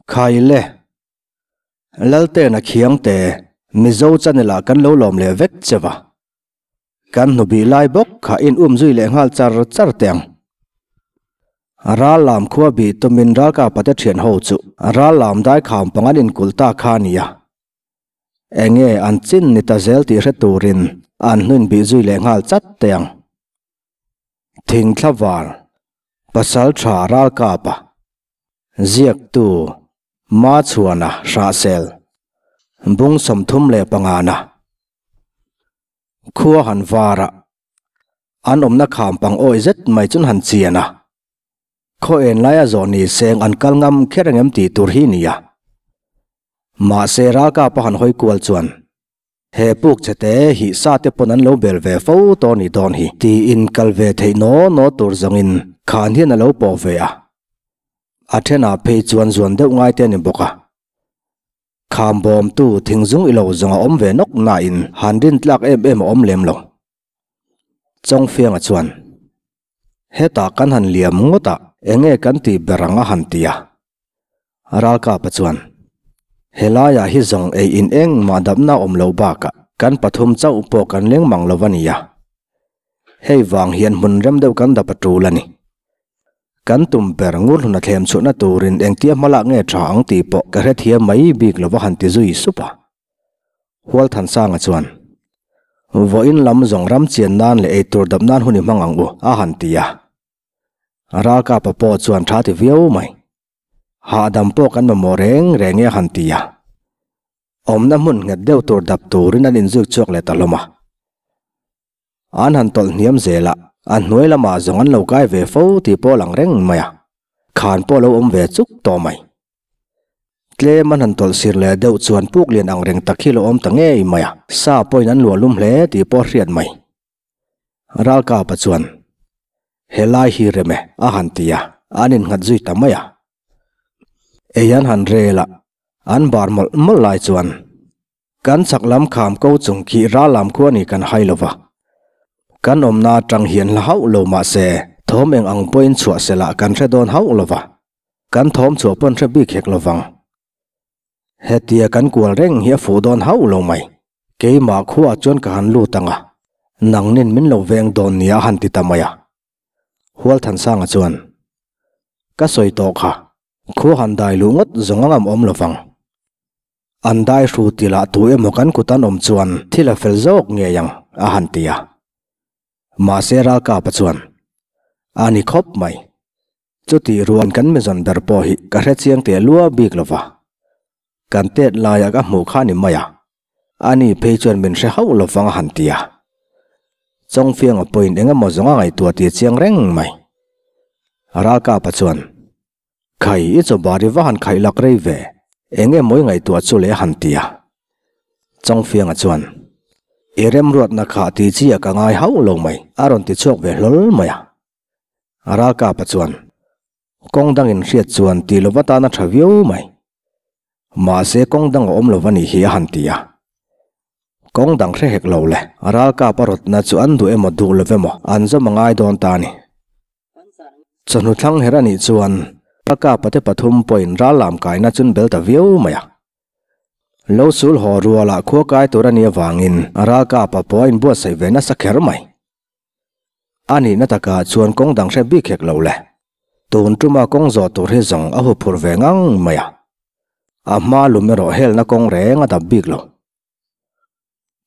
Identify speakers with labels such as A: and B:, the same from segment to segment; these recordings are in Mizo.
A: Khaile, Laltena Khiangte, Mizo channel ah kan lo lawm leh vek che va. Kan hnubih lai bawk kha in um zui leh nghal char char teh ang. Ral lam khua bih tumin ralkapa te thian ho chu ral lam dai kham pang an inkulh ta kha a nia. Enge an chin ni ta zel tih hre turin an hnuin bih zui leh nghal chat teh ang. Thingthla var, Pasal tha ralkapa, Ziaktu, Machhuana Hrahsel, Bung 35 na. Khua han var a, an awmna kham pang awi zet mai chun han chian a. Khaw en laia zawh ni seng an kal ngam kher engem tih tur hi nia. Mahse ralkap a han hawi kual chuan he puk che te hi sa te pawn an lo bel ve fo tawh ni dawn hi tiin kal ve theih naw naw tur zawngin khan hian a lo pawh ve a. A thenah phei chuan zuan deuh ngai te a ni bawk a. Kham bawmtu thingzung i lo zawng a awm ve nawk nain han rin tlak em em a awm lem lo. Chawngfianga chuan, Hetah kan han liam ngawt a, enge kan tih ber ang a han ti a. Ralkapa chuan, Helaiah hi zawng ei in engmah dapna awm lo bakah kan pathum chauh pawh kan leng mang lo a nia. Hei vang hian hmun rem deuh kan dap a tul a ni. Kan tum ber ngur hluna thlem chhuahna turin engtia hmalak nge tha ang tih pawh ka hrethiam mai bik lova han ti zui sup a. Hualthansanga chuan, Vawiin lam zawng ram chian nan leh eitur dap nan hun i hmang ang u, a han ti a. Ralkapa pawh chuan tha ti viau mai. Hahdam pawh kan mamawh reng reng e a han ti a. Awmna hmun nghet deuh tur dap turin an inzuk chhuak leh ta hlawm a. An han tawlh hniam zel a, a hnuai lamah zawng an lo kai ve fo tih pawh a lang reng mai a, khan pawh a lo awm ve chuk tawh mai. Tlem an han tawlh sir leh deuh chuan puk lian ang reng tak hi lo awm ta ngei mai a, sa pawhin an luah lum hle tih pawh a hriat mai. Ralkapa chuan, Helai hi rem e, a han ti a, an innghat zui ta mai a. Ei an han rel a, an bar mawlh mawlh lai chuan, Kan chak lam kham ko chung khi ral lam khu a ni kan hai lova. Kan awmna atang hian hla hauh lo mah se, thawm eng ang pawhin chhuah se lah kan hre dawn hauh lova. Kan thawm chhuah pawn hre bik hek lovang. Hetia kan kual reng hi a fuh dawn hauh lo mai. Keimah khuaah chuan ka han lut ang a, nangnin min lo veng dawn nia a han ti ta mai a. Hualthansanga chuan, Ka sawi tawh kha, khua han dai luh ngawt zawng a ngam awm lovang. An dai hru ti lah tu emaw kan kut an awm chuan thil a fel zawk ngei ang, a han ti a. Mahse Ralkapa chuan, A ni khawp mai. Chutih ruan kan mizawn ber pawh hi ka hre chiang teh lua bik lo va. Kan tet laia ka hmuh kha ni mai a. Ani phei chuan min hre hauh lo vang a han ti a. Chawngfianga pawhin eng emaw zawng a ngaihtuah tih a chiang reng mai. Ralkapa chuan, Khai, i chaw bar i va han khaih lak rei ve, eng nge mawi ngaihtuah chu le a han ti a. Chawngfianga chuan, I remruatna kha ti chi a ka ngai hauh lo mai, a rawn ti chhuak ve hlawl mai a. Ralkapa chuan, Kawng dangin hriat chuan ti lova tan a tha viau mai. Mahse kawng dang a awm lo va nih hi a han ti a. Kawng dang hre hek lo le, Ralkapa rawtna chu an duh emaw duh lo emaw an zawm a ngai dawn ta a ni. Chawhnu thlang her a nih chuan ka kapa te pathum pawhin ral lam kaina chun bel ta viau mai a. Lo sul haw rualah khua kai tur a nih avangin ral kapa pawh a inbuatsaih ve nasa kher mai. A nihna takah chuan kawng dang hre bik hek lo le. Tun tuma kawng zawh tur hi zawng a huphur ve ngang mai a. A hma lum erawh helna kawng reng a dap bik lo.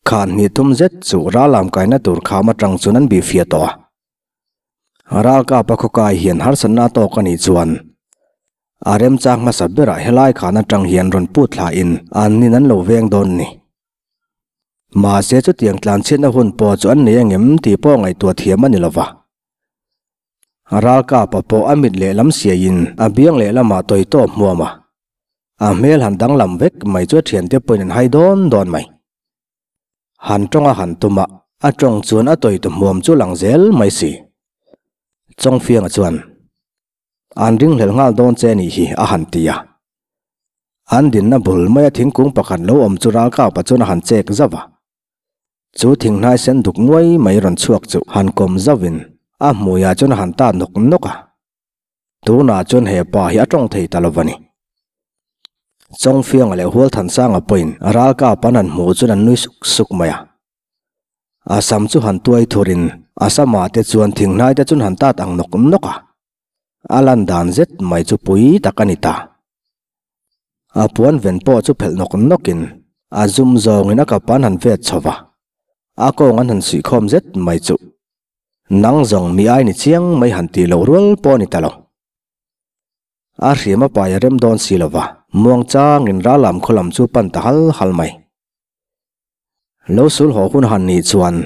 A: Khan hnih thum zet chu ral lam kaina tur kham atang chuan an bih fiah tawh a. Ralkapa khawkai hian harsatna tawk a nih chuan a remchang hmasa berah helai khan atang hian rawn put thla in an nin an lo veng dawn a ni. Mahse chutiang tlanchhiatna hun pawh chu an nei angem tih pawh ngaihtuah thiam a ni lova. Ralkapa pawh a mit lehlam siaiin a biang lehlamah tawi tawp hmuam a. A hmel han danglam vek mai chu a thiante pawhin an hai dawn dawn mai. Han tawng a han tum a, a tawng chuan a tawi tu hmuam chu lang zel mai si. Chawngfianga chuan, An ringhlel nghal dawn che nih hi, a han ti a. An dinna bul maia thingkung pakhat lo awm chu Ralkapa chuan a han chek zauh a. Chu thinghnai sen duk nguai mai rawn chhuak chu han kawm zauhin a hmuiah chuan a han ta nawk nawk a. Tunah chuan he pa hi a tawng thei ta lo va ni. Chawngfianga leh Hualthansanga pawhin ralkap an han hmuh chuan an nui suk suk mai a. A sam chu han tuai thurin a samah te chuan thinghnai te chuan han tat ang nawk nawk a. A lan dan zet mai chu pui tak a ni ta. A puan ven pawh chu phelh nawk nawkin a zum zawngin a kap an han vet chho va. A kawng an han suihkhawm zet mai chu nang zawng mi ai ni chiang mai han tih loh rual pawh a ni ta lo. A hriam a pai a rem dawn si lo va, muang changin rallam khaw lam chu pan ta hal hal mai. Lo sul haw hun han nih chuan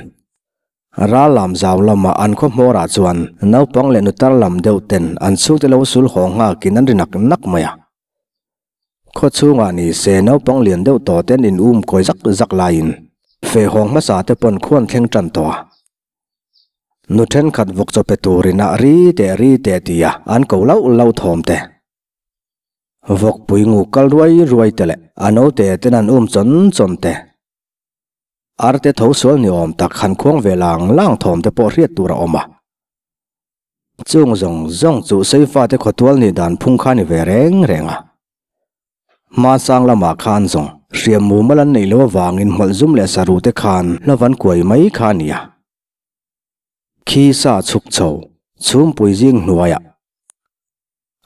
A: rallam zau lamah an khaw hmawrah chuan naupang leh nutar lam deuh ten an chhungte lo sul haw nghakin an ri nak nak mai a. Khaw chhungah ni se naupang lian deuh tawh ten in um kawi zak zak laiin feh hawng hmasa te pawn khuan thleng tan tawh a. Nu thenkhat vawk chaw pe turin a ri teh ri teh tia an ko lauh lauh thawm te. Vawkpui ngu kal ruai ruai te leh a naute ten an um chawn chawn te. Arte tho sual ni awm tak han khuang ve lang lang thawm te pawh hriat tur a awm a. Chung zawng zawng chu Seifate khawtual nih dan phung kha ni ve reng reng a. Hmasang lamah khan zawng hriam mumal an neih loh avangin hmawlh zum leh saru te khan hla van kuai mai kha a ni a. Khi sa chhuk chho chhumpui zing hnuaiah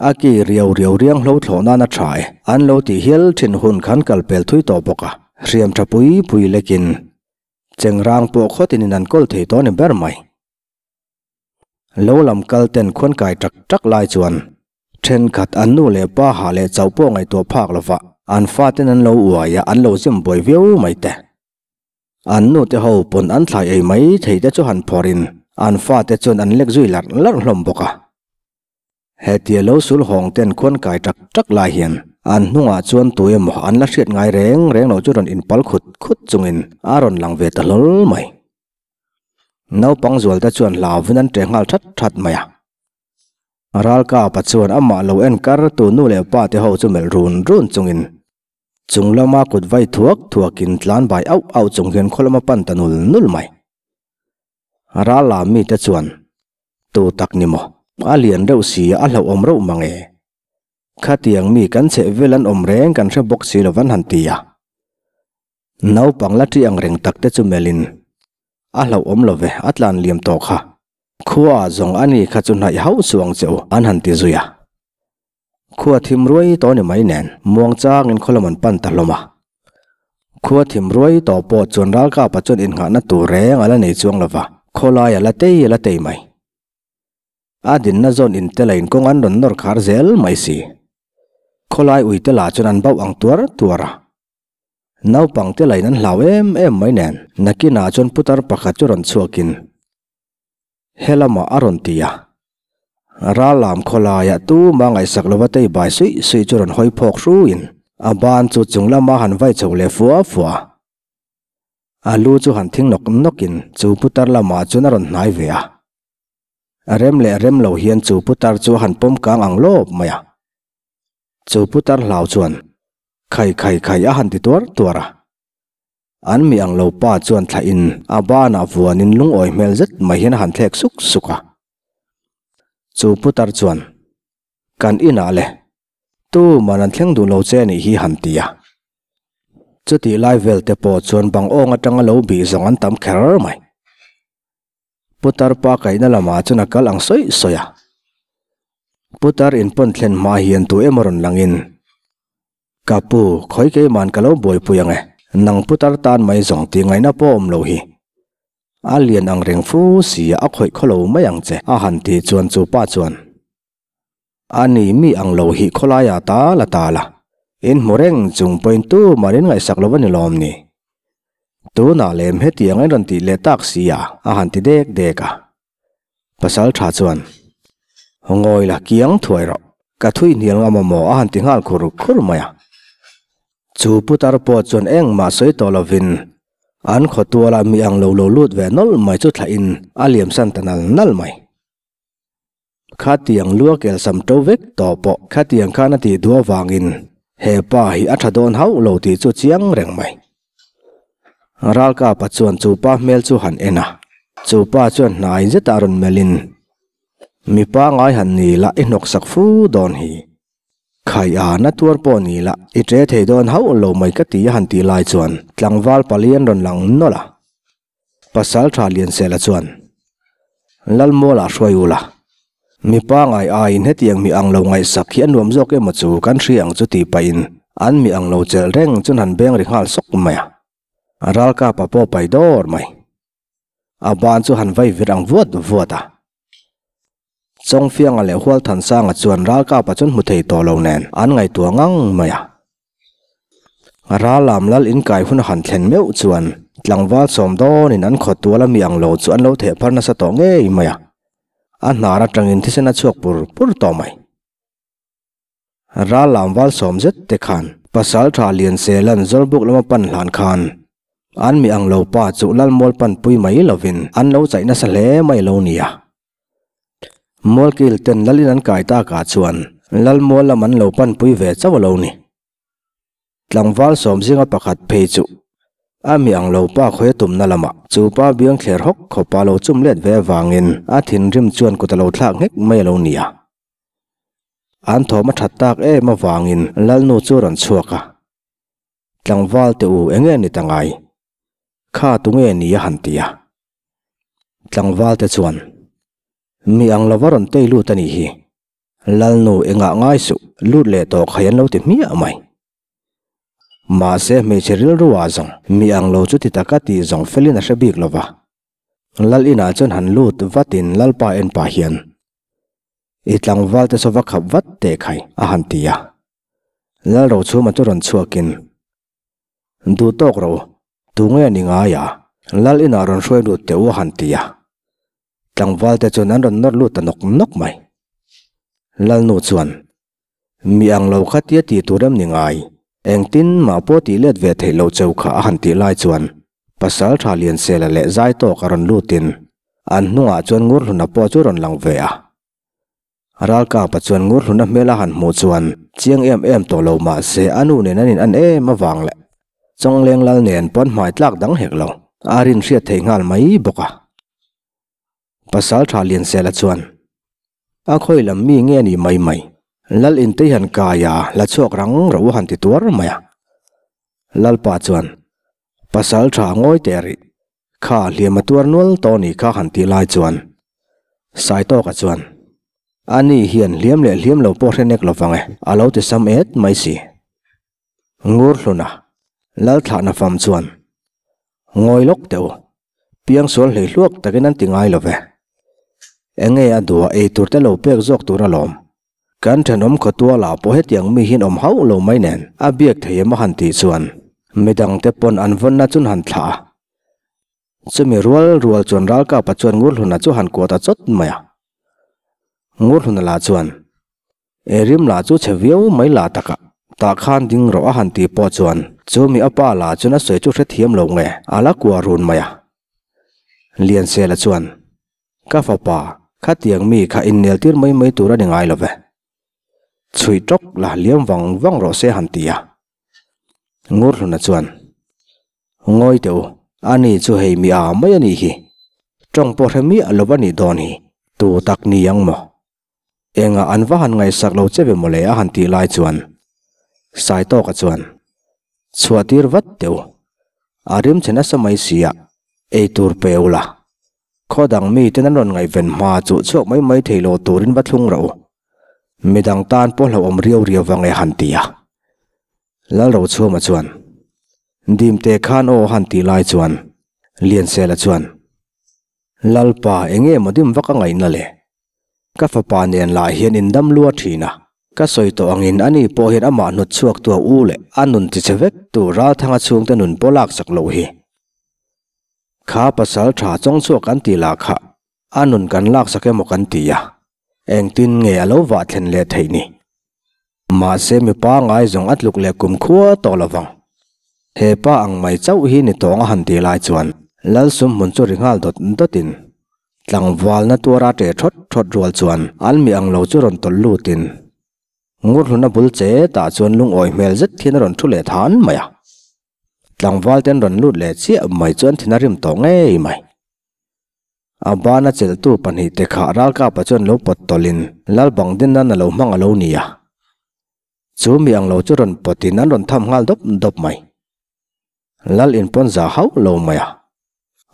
A: a ki riau riau riang hlo thlawh nan a tha e an lo tih hial thin hun khan kal pel thui tawh bawk a. Hriam tha pui pui lekin chengrang pawh khawtin in an kawl thei tawh a ni ber mai. Lo lam kal ten khuan kai tak tak lai chuan thenkhat an nu leh pa hah leh chauh pawh ngaihtuah phak lova an faten an lo uai a an lo zem buai viau mai te. An nu te ho pawn an thlai ei mai thei te chu han phawrhin an fate chuan an lek zui larh larh hlawm bawk a. Hetia lo sul hawng ten khuan kai tak tak lai hian an hnungah chuan tu emaw an la hriat ngai reng reng loh chu rawn inpal khut khut chungin a rawn lang ve ta hlawl mai. Naupang zualte chuan hlauvin an ṭe nghal that that mai a. Ralkapa chuan amah lo en kar tu nu leh pa te ho chu melh run run chungin chung lama kut vai thuak thuakin tlan bai auh auh chung hian khaw lama pan ta nul nul mai. Rala mite chuan tu tak ni maw? A lian reuh si a, a hlauhawm reuh mang e. Khatiang mi kan chheh vel an awm reng kan hre bawk si lo van han ti a. Naupang la ṭi ang reng tak te chu melhin a hlauhawm lo ve, a tlan liam tawh kha. Khua zawng a ni kha chu hnaih hauh suh ang che u, an han ti zui a. Khua thim ruai tawh ni mai nen muang changin khaw lam an pan ta hlawm a. Khua thim ruai tawh pawh chuan ralkapa chuan innghahna tur reng a la nei chuang lo va, khawlai a la tei a la tei mai. A dinna zawn in te lain kawng an rawn nawr khar zel mai si. Khawlai ui te lah chuan an bauh ang tuar tuar a. Naupang te lain an hlau em em mai nen nakinah chuan putar pakhat chu rawn chhuakin he lamah a rawn ti a. Rallam khawlaiah tuma ngaihsak lova tei bai suih suih chu rawn hawi phawk hruin a ban chu chung lama han vai chho leh fua fua a. A lu chu han thing nawk nawkin chu putar lamah chuan a rawn hnai ve a. A rem leh rem lo hian chu putar chu a han pawm kang ang lawp mai a. Chu putar hlau chuan khai khai khai a han ti tuar tuar a. An mi ang lo pa chuan thlah in a banah vuan in lungawi hmel zet mai hian a han thlek suk suk a. Chu putar chuan, Kan inah le, tuman an thleng duh lo che anih hi han ti a. Chutih lai vel te pawh chuan bang awng atanga lo bih zawng an tam kher mai. Putar pa kaihna lamah chuan a kal ang sawi sawi a. Putar inpawn thlen hma hian tu emaw rawn langin, Ka pu, khawi keiman ka lo buaipui ang e, nang putar tan mai zawng tih ngaihna pawh awm lo hi. A lian ang reng fu si a, a khawih khaw lo mai ang che, a han tih chuan chu pa chuan, A ni mi ang lo hi khawlaiah ta la ta la, in hmu reng chung pawhin tuman in ngaihsak lo a ni lawm ni. Tunah lem hetiang in rawn tih leh tak si a, a han ti dek dek a. Pasal tha chuan, Ngawi la kiang thuai rawh, ka thui hnial ngam amaw a han ti nghal khur khur mai a. Chu putar pawh chuan engmah sawi tawh lovin an khawtualah mi ang lo lo lut ve nawlh mai chu thlahin a liamsan ta nal nal mai. Khatiang lua kel sam to vek tawh pawh khatiang khan a tih duh avangin he pa hi a tha dawn hauh lo tih chu chiang reng mai. Ralkapa chuan chu pa hmel chu han en a, chu pa chuan hnai zetah rawn melhin, Mipa ngai han ni la i hnawksak fu dawn hi. Khai a, na tuar pawh ni la, i ṭe thei dawn hauh lo mai ka ti a han tih lai chuan tlangval pali an rawn lang nawlh a. Pasal ṭha Liansela chuan, Lalmualah hruai u la, mipa ngai aiin hetiang mi ang lo ngaihsak hi a nuam zawk emaw chu kan hria ang chu tih pahin an mi ang lo chelh reng chuan han beng ri nghal sawk mai a. Ralkapa pawh pai dawr mai. A ban chu han vai vir ang vuat vuat a. Chawngfianga leh Hualthansanga chuan Ralkapa chuan hmu thei tawh lo nen an ngaihtuah ngang mai a. Rallam lal inkai hun a han thlen meuh chuan tlangval sawm dawnin an khaw tual a mi ang lo chu an lo theh phar nasa tawh ngei mai a. A hnar atangin thisen a chhuak pur pur tawh mai. Rallam val sawm zet te khan pasal tha lian Selan Zawlbuk lama pan hlan khan an mi ang lo pa chu Lalmual pan pui mai lovin an lo chaih nasa hle mai lo nia. Mualkil ten Lalin an kai takah chuan Lalmual lam an lo pan pui ve chauh a lo ni. Tlangval sawm zinga pakhat phei chu a mi ang lo pa khawi a tumna lamah chu pa biang thler hawk khawpa lo chum let ve avangin a thinrim chuan kut a lo thlak nghek mai a lo nia. An thawm a that tak em avangin Lalnu chu a rawn chhuak a. Tlangval te u enge ni ta ngai? Kha tunge ni a han ti a. Tlangval te chuan, Mi ang lova rawn tei lut a nih hi. Lalnu engah ngai suh, lut leh tawh khai an lo ti hmiah mai. Mahse hmeichhe rilru ah zawng mi ang lo chu ti taka tih zawng felin a hre bik lova. Lal inah chuan han lut vatin Lalpa en pah hian, I tlangval te saw va khap vat teh khai, a han ti a. Lal Rochhuma chu rawn chhuakin, Duh tawk ro, tunge ni ngai a? Lal inah rawn hruai lut teh u a han ti a. Tlangval te chuan an rawn nawr lut ta nawk nawk mai. Lalnu chuan, Mi ang lo kha tia tih tur em ni ngai? Engtin mah pawh tih let ve theih loh cheu kha a han tih lai chuan Pasal tha Liansela leh zai tawk a rawn lutin an hnungah chuan Ngurhluna pawh chu rawn lang ve a. Ralkapa chuan Ngurhluna hmel a han hmuh chuan chiang em em tawh lo mah se a nu nen an in an em avang leh Chawngleng lal nen pawn hmai tlak dang hek lo a rin hriat thei nghal mai bawk a. Pasal tha Liansela chuan a khawi lam mi nge ni mai mai Lal inte hian kai a la chhuak rang ro han ti tuar mai a. Lalpa chuan Pasal tha ngawi teh rih Kha hliam a tuar nual tawh ni kha han tih lai chuan Saitawka chuan A ni hian hliam leh hliam lo pawh hre nek lo vang e, a lo ti sam et mai si. Ngurhluna Lalthlahna fam chuan Ngawi lawk teh u, piangsual hlei hluak takin an ti ngai lo ve. Enge a duh a ei tur te lo pek zawk tur alawm. Kan thenawm khawtualah pawh hetiang mi hian awm hauh lo mai nen a biak thei em a han tih chuan midangte pawn an vawnna chun han thlah a. Chumi rual rual chuan Ralkapa chuan Ngurhluna chu han kuah ta chawt mai a. Ngurhluna lah chuan, E rim lah chu chhe viau mai lah takah, tah khan ding rawh a han tih pawh chuan chumi a pa lah chuan a sawi chu hrethiam lo nge a la kuah run mai a. Liansela chuan, Ka fapa, khatiang mi kha innel tir mai mai tur a ni ngai lo ve. Chhuih tawk la liam vang vang rawh se han ti a. Ngurhluna chuan, Ngawi teh u, ani chu hei mi a mai a nih hi. Tawng pawh hre miah lo a nih dawn hi, tu tak ni ang maw? Engah an va han ngaihsak lo che ve mawle a han tih lai chuan Saitawka chuan, Chhuah tir vat teh u, a rim che nasa mai sia, ei tur pe u la. Khaw dang miten an rawn ngaihven hma chu chhuak mai mai thei lo turin va thlung rawh u. Midang tan pawh hlauhawm riau riau vang e han ti a. Lalrochhuma chuan, Dimte khan aw han tih lai chuan Liansela chuan, Lalpa enge maw dim vak a ngaihna le? Ka fapa nen lah hian in dam lua thin a, ka sawi tawh angin ani pawh hian amah hnawt chhuak tu a u leh a nun ti che vek tu Ralthanga chhungte nun pawh lak sak loh hi. Kha pasal tha chawng chhuak kan tih lah kha a nun kan lak sak emaw kan ti a, engtin nge a lo vah thlen leh theih ni? Mahse mipa ngaizawng a tluk leh kumkhua tawh lo vang. He pa ang mai chauh hi ni tawng a han tih lai chuan Lalsum hmun chu ri nghal dawt dawtin tlangvalna tuara ṭe ṭhawt ṭhawt rual chuan an mi ang lo chu rawn tawlh lutin Ngurhluna bul che tah chuan lungawi hmel zet hian a rawn ṭhu leh than mai a. Tlangval te an rawn lut leh chiah mai chuan thin a rim tawh ngei mai. A bana chelhtu pahnihte kha Ralkapa chuan lo pawt tawlhin Lalbangdin nan a lo hmang a lo ni a. Chu mi ang lo chu rawn pawtin an rawn tham nghal dawp dawp mai. Lal in pawn za hauh lo mai a.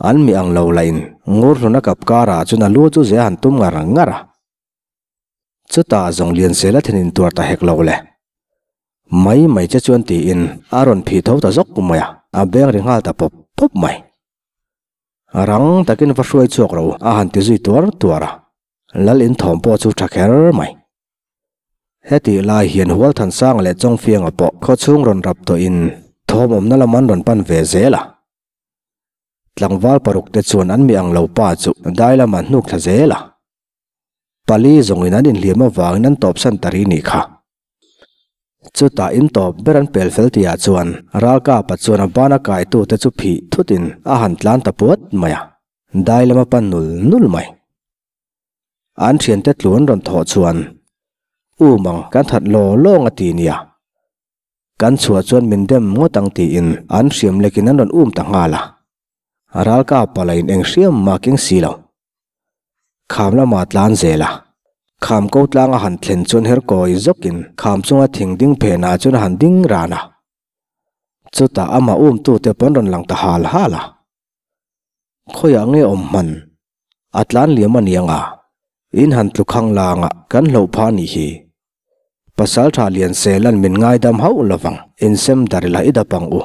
A: An mi ang lo lah in ngur hluna kap karah chuan a lu chu ze han tum ngar ngar a. Chutah zawng lian sela then in tuar ta hek lo le. Mai mai che chuan tiin a rawn phih tho ta zawk mai a, a beng ri nghal ta pawp pawp mai. Rang takin va hruai chhuak ro a han ti zui tuar tuar a, Lal in thawm pawh chu tha kher mai. Hetih lai hian Hualthansanga leh Chawngfianga pawh khawchhung rawn rap tawhin thawm awmna lam an rawn pan ve zel a. Tlangval paruk te chuan an mi ang lo pa chu dai lamah hnuk thla zel a. Pali zawngin an inhliam avangin an tawpsan ta ri nih kha. Chutah in tawp ber an pel fel tihah chuan Ralkapa chuan a bana kaitute chu phih thutin a han tlan ta puat mai a, dai lama pan nul nul mai. An thiante tlu an rawn thawh chuan, U mang kan that law lawng a ti nia. Kan chhuah chuan min dem ngawt ang tiin an hriam lekin an rawn um ta nghal a. Ralkapa lah in eng hriam mah keng si lo. Kham lamah tlan zel a. Kham ko tlanga han thlen chuan her kawi zawkin kham chunga thing ding phenah chuan a han ding ran a. Chutah amah umtute pawh an rawn lang ta hal hal a. Khawiah nge awm hman? A tlan liam a niang a. In han tlu khang langah kan hloh phah a nih hi. Pasal tha lian selan min ngaidam hauh lovang, insem dar ila i dap ang u.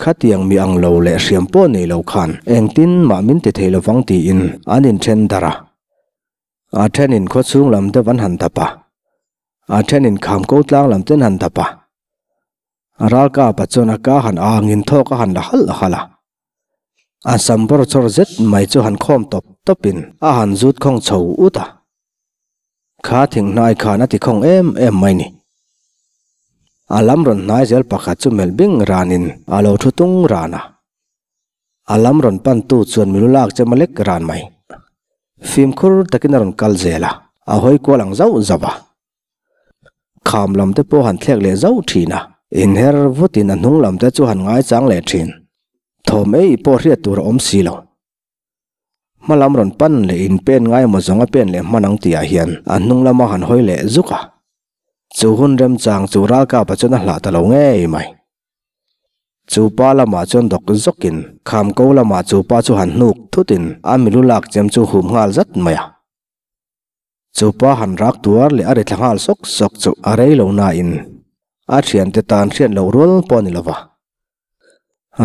A: Khatiang mi ang lo leh hriam pawh nei lo khan engtin mah min ti thei lovang tiin an inthen darh a. A thenin khawchhung lam deuh an han dap a, a thenin kham ko tlang lam ten han dap a. Ralkapa chuan a ka han angin thawk a han la halh halh a. A sam bawr chawr zet mai chu han khawm tawp tawpin a han zut khawng chho ut a. Kha thinghnai khan a ti khawng em em mai ni. A lam rawn hnai zel pakhat chu melh bing ranin a lo thu tung ran a. A lam rawn pantu chuan milu lak che malek ran mai. Fimkhur takin a rawn kal zel a, a hawi kual ang zauh zauh a. Kham lam te pawh han thlek leh zauh thin a, inher vutin a hnung lam te chu han ngaichang leh thin. Thawm ei pawh hriat tur a awm si lo. Hma lam rawn pan leh in pen ngai emaw zawng a pen leh hman ang tihah hian a hnung lama han hawi leh zuk a. Chu hun remchang chu ralkapa chuan a hlah ta lo ngei mai. Chu pa lamah chuan dawk zawkin kham ko lamah chu pa chu han hnuk thutin a milu lak chem chu hum nghal zat mai a. Chu pa han rak tuar leh a ri thla nghal sawk sawk chu a rei lo nain a thiante tan hriat loh rual pawh a ni lova.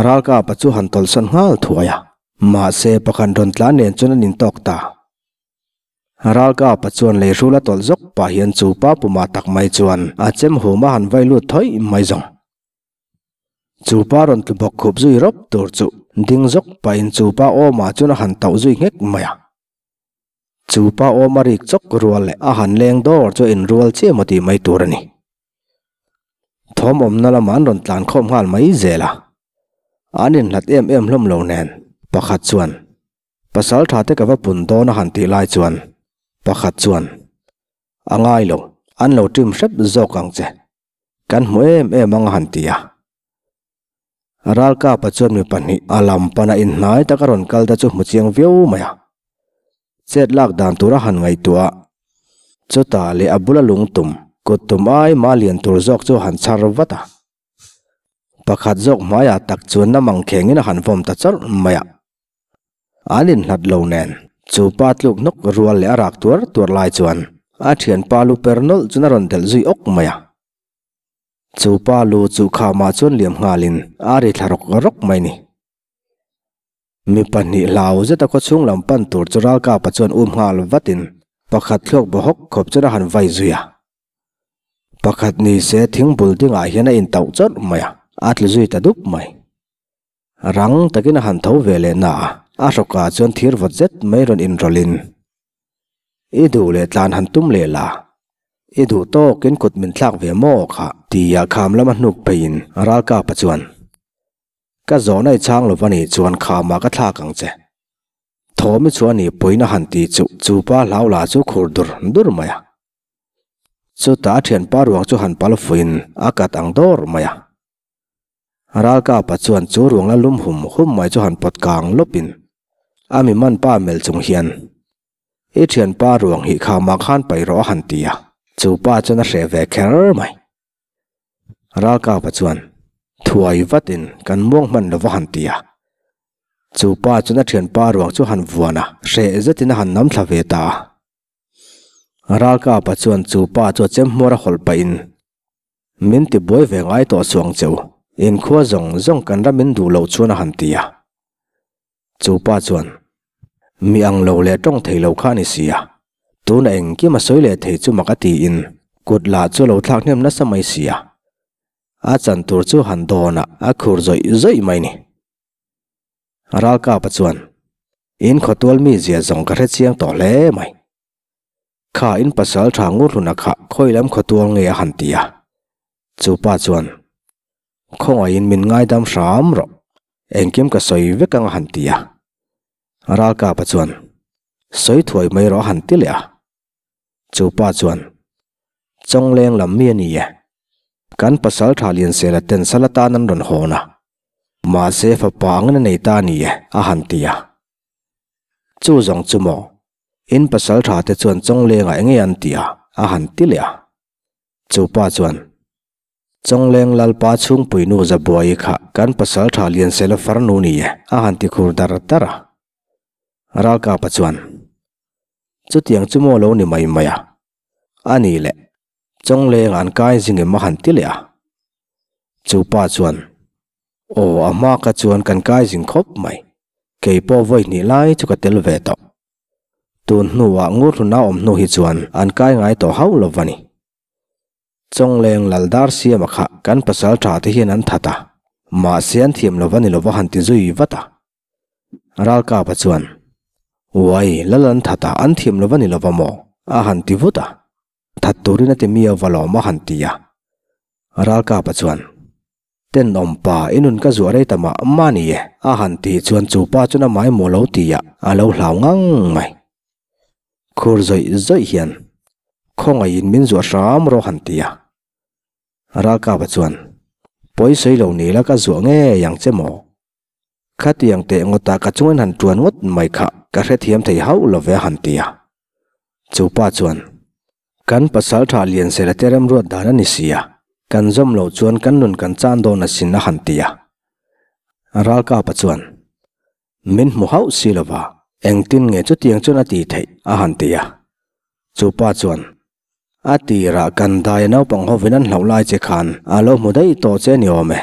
A: Ralkapa chu han tawlhsawn nghal thuai a, mahse pakhat rawn tlan nen chuan an intawk ta. Ralkapa chuan lei hrul a tawlh zawk pah hian chu pa pumah tak mai chuan a chem hum a han vai lut thawih mai zawng. Chu pa rawn tlu bawk khup zui rawp tur chu ding zawk pahin chu pa awmah chuan a han tauh zui nghek mai a. Chu pa awm a rik chawk rual leh a han leng dawr chu a inrual chiah maw tih mai tur a ni. Thawm awmna lamah an rawn tlan khawm nghal mai zel a. An inhlat em em hlawm lo nen pakhat chuan pasal tha te ka va pun dawn a han tih lai chuan pakhat chuan a ngai lo an lo ṭim hrep zawk ang che. Kan hmu em em ang a han ti a. Ralkapa chuan mi pahnih a lam pana inhnai tak a rawn kal te chu hmu chiang viau mai a. Chet lak dan tur a han ngaihtuah a. Chutah leh a bula lung tum, kut tum ai mah lian tur zawk chu a han chhar vat a. Pakhat zawk hmaiah tak chuan na mangkhengin a han vawm ta chawrh mai a. An inhlat lo nen, chu pa tluk hnawk rual leh a rak tuar tuar lai chuan a thianpa lu per nawlh chuan a rawn delh zui awk mai a. Chu pa lu chu khamah chuan liam nghalin a ri thla rawk rawk mai ni. Mi pahnih hlau zeta khawchhung lam pan tur chu ralkapa chuan um nghal vatin pakhat thluak baw hawk khawp chuan a han vai zui a. Pakhat ni se thingbul dingah hian a intauh chawrh mai a, a tlu zui ta dup mai. Rang takin a han tho ve leh na a, a hrawkah chuan thir vawt zet mai rawn inrawlhin, I duh leh tlan han tum leh la, i duh tawkin kut min thlak ve maw kha? Tia kham lama hnuk pheiin Ralkapa chuan, Ka zawhna i chhang lo va nih chuan khamah ka thlak ang che. Thawmi chuan i puiin a han ti chu chu pa hlau lah chu khur dur dur mai a. Chutah a thianpa ruang chu han pal fuiin a kat ang dawr mai a. Ralkapa chuan chu ruang la lum hum hum mai chu han pawt kang lawpin a mi man pa mel chung hian, I thianpa ruang hi khamah khan paih rawh a han ti a, chu pa chuan a hreh ve kher mai. Ralkapa chuan, Thuai vatin kan muang hman lo va han ti a. Chu pa chuan a thianpa ruang chu han vuan a, hreh zetin a han nam thla ve ta a. Ralkapa chuan chu pa chu a chem hmawr a hawlh pahin, Min ti buai ve ngai tawh suang che u, inkhua zawng zawng kan ram in duh loh chuan a han ti a. Chu pa chuan, Mi ang lo leh tawng thei lo kha a ni si a, tuna engkim a sawi leh thei chu mak a tiin kut lah chu a lo thlak hnem nasa mai si a. A chan tur chu han dawnah a khur zawih zawih mai ni. Ralkapa chuan, In khawtual mi zia zawng ka hre chiang tawh hle mai. Kha in pasal tha ngur hluna kha khawi lam khawtual nge a han ti a. Chu pa chuan, Khawngaihin min ngaidam hram rawh, engkim ka sawi vek ang a han ti a. Ralkapa chuan, Sawi thuai mai rawh a han ti leh a. Chu pa chuan, Chawngleng lam mi a ni e. Kan pasal tha Liansela ten sal atan an rawn hawn a. Mahse fapa angin a nei ta a ni e, a han ti a. Chu zawng chu maw? In pasal tha te chuan Chawnglengah enge an ti a? a han ti leh a. Chu pa chuan, Chawngleng Lalpa chhungpui nu Zabuai kha kan pasal tha Liansela farnu ni e, a han ti khur dar dar a. Ralkapa chuan, Chutiang chu maw lo ni mai mai a? A ni le, Chawngleng an kai zing em a han ti leh a. Chu pa chuan, Aw, a hma kha chuan kan kai zing khawp mai. Kei pawh vawi hnih lai chu ka tel ve tawh. Tun hnuah Ngurhluna awm hnu hi chuan an kai ngai tawh hauh lo va ni. Chawngleng lal dar siama kha kan pasal tha te hian an that a, mahse an thiam lo va ni lo va han ti zui vat a. Ralkapa chuan, Uai, lal an that a, an thiam lo va ni lo va maw? a han ti vut a. That turin a ti mi a va lawm a han ti a. Ralkapa chuan, Tenawm pa, i nun ka zuah rei ta mah mah ni e, a han tih chuan chu pa chuan a mai maw lo ti a, a lo hlau ngang mai. Khur zawih zawih hian, Khawngaihin min zuah hram rawh han ti a. Ralkapa chuan, Pawi sawi lo ni la ka zuah ngei ang che maw? Khatiang teh ngawtah ka chungin han tuan ngawt mai kha ka hrethiam thei hauh lo ve a han ti a. Chu pa chuan, Kan pasal tha Liansela te remruat dan a ni si a, kan zawm loh chuan kan nun kan chan dawn asin a han ti a. Ralkapa chuan, Min hmu hauh si lo va, engtin nge chutiang chuan a tih theih? a han ti a. Chu pa chuan, A tirah kan daia naupang hovin an hlauh lai che khan a lo hmu daih tawh che ni awm e.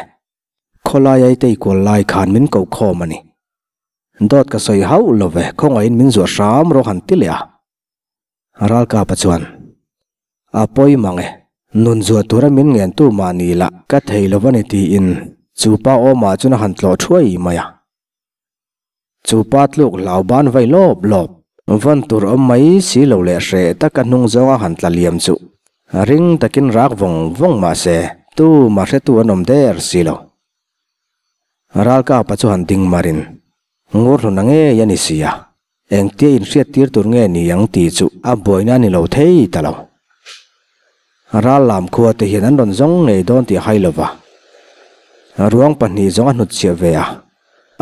A: Khawlai ai tei kual lai khan min koh khawm a ni. Dawt ka sawi hauh lo ve, khawngaihin min zuah hram rawh han ti leh a. Ralkapa chuan, A pawi mang e, nun zuah tura min ngen tu mah ni lah ka thei lo va ni tiin chu pa awmah chuan a han tlawh thuai mai a. Chu pa tluk hlau ban vai lawp lawp, vawn tur awm mai si lo leh hreh taka hnung zawnga han tla liam chu ring takin rak vawng vawng mah se tu mah hretu an awm der si lo. Ralkapa chu han ding marin ngur hluna ngei a ni si a, engtia inhriat tir tur nge ni ang tih chu a buaina a ni lo thei ta lo. Ral lam khua te hian an rawn zawng ngei dawn tih a hai lo va, ruang pahnih zawng a hnutchhiah ve a.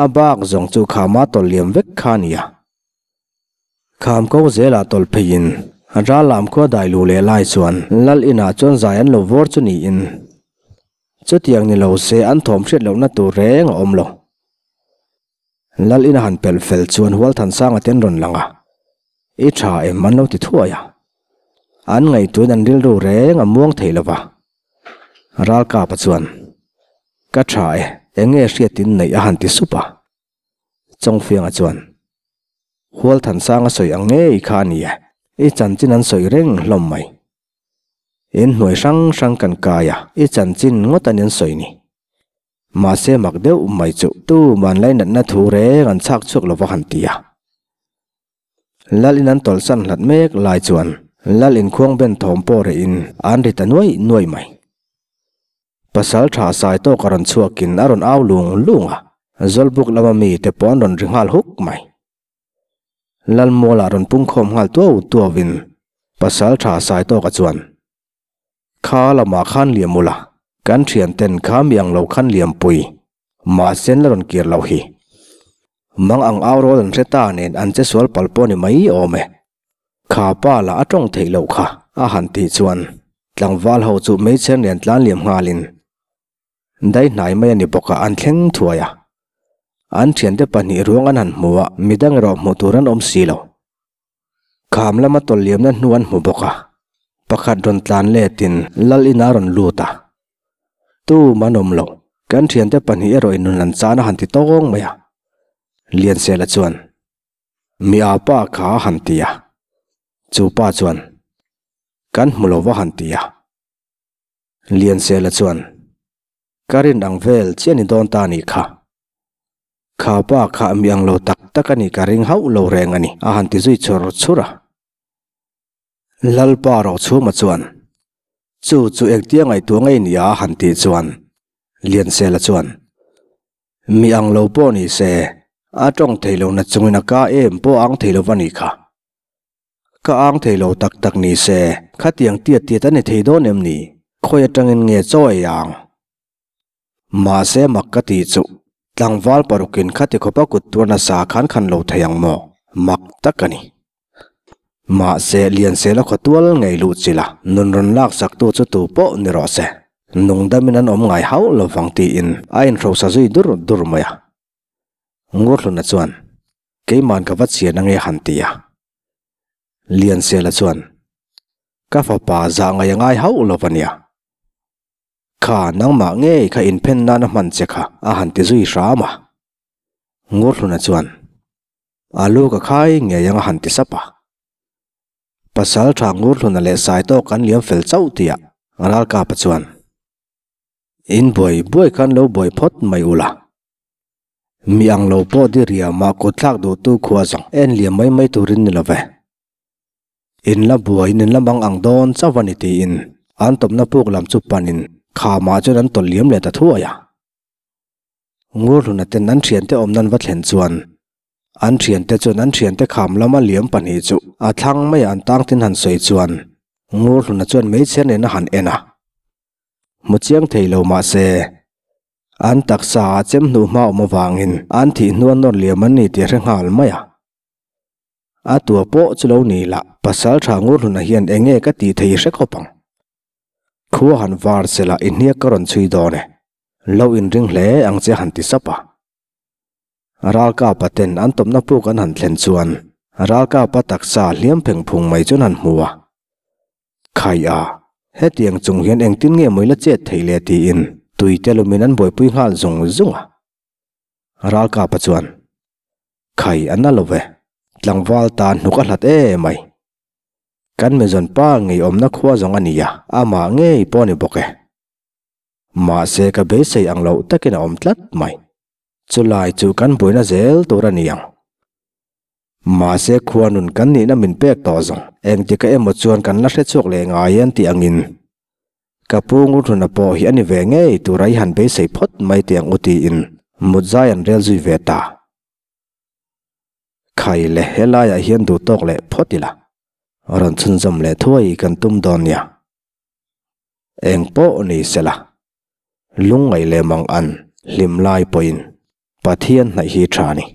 A: A bak zawng chu khama tawlh liam vek kha a ni a. Kham ko zelah tawlh pheiin ral lam khua dai luh leh lai chuan lal inah chuan zai an lo vawr chu niin chutiang ni lo se an thawm hriat lohna tur reng a awm lo. Lal ina han pelh fel chuan Hualthansanga te an rawn lang a, I tha em an lo ti thuai a. An ngaihtuahin an rilru reng a muang thei lo va. Ralkapa chuan, Ka tha e, eng nge hriatin neih a han ti sup a. Chawngfianga chuan, Hualthansanga sawi ang ngei kha a ni e, i chanchin an sawi reng hlawm mai. In hnuai hrang hrang kan kai a, i chanchin ngawt a ni an sawi ni. Mahse mak deuh mai chu tuman lainatna thu reng an chhak chhuak lo va han ti a. Lal in an tawlhsan hlat mek lai chuan Lal inkhuang ben thawm pawh reh in an ri ta nuai nuai mai. Pasal tha sai tawk a rawn chhuak in a rawn au lung lung a, Zawlbuk lama mi te pawh an rawn ri nghal huk mai. Lal mual ah rawn pungkhawm nghal tuau tuau in Pasal tha sai tawk a chuan Kha lamah khan liam ula, kan thian ten kha mi ang lo khan liam pui, mahse an la rawn kir loh hi. Mang ang au rawl an hre ta nen an che sual pal pawh ni mai awm e. Kha pa lah a tawng theih loh kha, a han tih chuan tlangval ho chu meichher nen tlan liam nghalin. Dai hnai mai a ni bawk a, an thleng thuai a. An thiante pahnih ruang an han hmu a, midang erawh hmuh tur an awm si lo. Kham lama tawlhliamna hnu an hmu bawk a, pakhat rawn tlan letin lal inah a rawn lut a. Tum an awm lo, kan thiante pahnih erawh in nun an chan a han ti tawng mai a. Liansela chuan, Mi a pa kha a han ti a. Chu pa chuan, Kan hmu lo va han ti a. Liansela chuan, Ka rin ang vel chiah ni dawn ta nih kha. Kha pa kha mi ang lo tak tak a nih ka ring hauh lo reng a ni, a han ti zui chur chur a. Lalpa Rochhuma chuan, Chu chu engtia ngaihtuah ngei nia a han tih chuan, Liansela chuan, Mi ang lo pawh ni se, a tawng thei lo na chungin a ka em pawh a ang thei lo va nih kha. Ka ang thei lo tak tak ni se, khatiang tiat tiat a ni thei dawn em ni? Khawi atangin nge chaw ei ang? Mahse mak ka tih chuh, tlangval parukin khati khawpa kut tuar nasa khan khan lo thei ang maw? Mak tak a ni. Mahse Liansela khawtual ngei luh chila nun rawn laksaktu chu tu pawh ni rawh se, nungdamin an awm ngai hauh lovang tiin a inhrosa zui dur dur mai a. Ngurhluna chuan, Keiman ka va chian ange han ti a. Liansela chuan, Ka fapa zah ngai a ngai hauh lo va nia. Kha nangmah ngei kha inphen nan a hman che kha a han ti zui hram a. Ngurhluna chuan, A lu ka khai ngei ang a han ti sap a. Pasal tha Ngurhluna leh Saitawk an liam fel chauh tih ah Ralkapa chuan, In buai buai khan lo buai phawt mai ula. Mi ang lo pawh diriam ah kut thlak duhtu khua zawng en liam mai mai turin ni lo ve. In la buaiin in la mang ang dawn chauh a ni tiin an tawpna puk lam chu panin khamah chuan an tawlh liam leh ta thuai a. Ngurhluna ten an thiante awm nan va thlen chuan an thiante chuan an thiante kham lama liam pahnih chu a thlang maiah an tang tin han sawi chuan Ngurhluna chuan hmeichhe nen a han en a. Hmu chiang thei lo mahse An taksa ah chem hnuh hma awm avangin an thih hnuan nawr liam an ni tih a hre nghal mai a. A tua pawh chu lo ni lah, pasal tha Ngurhluna hian eng nge ka tih thei i hre khawp ang. Khua han var se lah i hniak ka rawn chhui dawn e. Lo inring hle ang che han ti sap a. Ralkapa ten an tawpna puk an han thlen chuan Ralkapa taksa hliam pheng phung mai chuan han hmu a. Khai a, hetiang chung hian engtin nge mawi la chet theih le tiin tui te lumin an buaipui nghal zung zung a. Ralkapa chuan, Khai a na lo ve, tlangval tan hnuk a hlat e mai. Kan mizawn pa ngei awmna khua zawng a nia, amah ngei pawh a ni bawk e. Mahse ka beisei ang loh takin a awm tlat mai. Chulai chu kan buaina zel tur a ni ang. Mahse khua nun kan nihna min pek tawh zawng engtika emaw chuan kan la hre chhuak leh ngai an tih angin ka pu Ngurhluna pawh hi a ni ve ngei tura i han beisei phawt mai teh ang u tiin mut zai an rel zui ve ta. Khai le helaiah hian duh tawk leh phawt ila rawn chhunzawm leh thuai kan tum dawn nia. Eng pawh ni sela lungngaih leh mang an hlim lai pawhin Pathian hnaih hi tha a ni.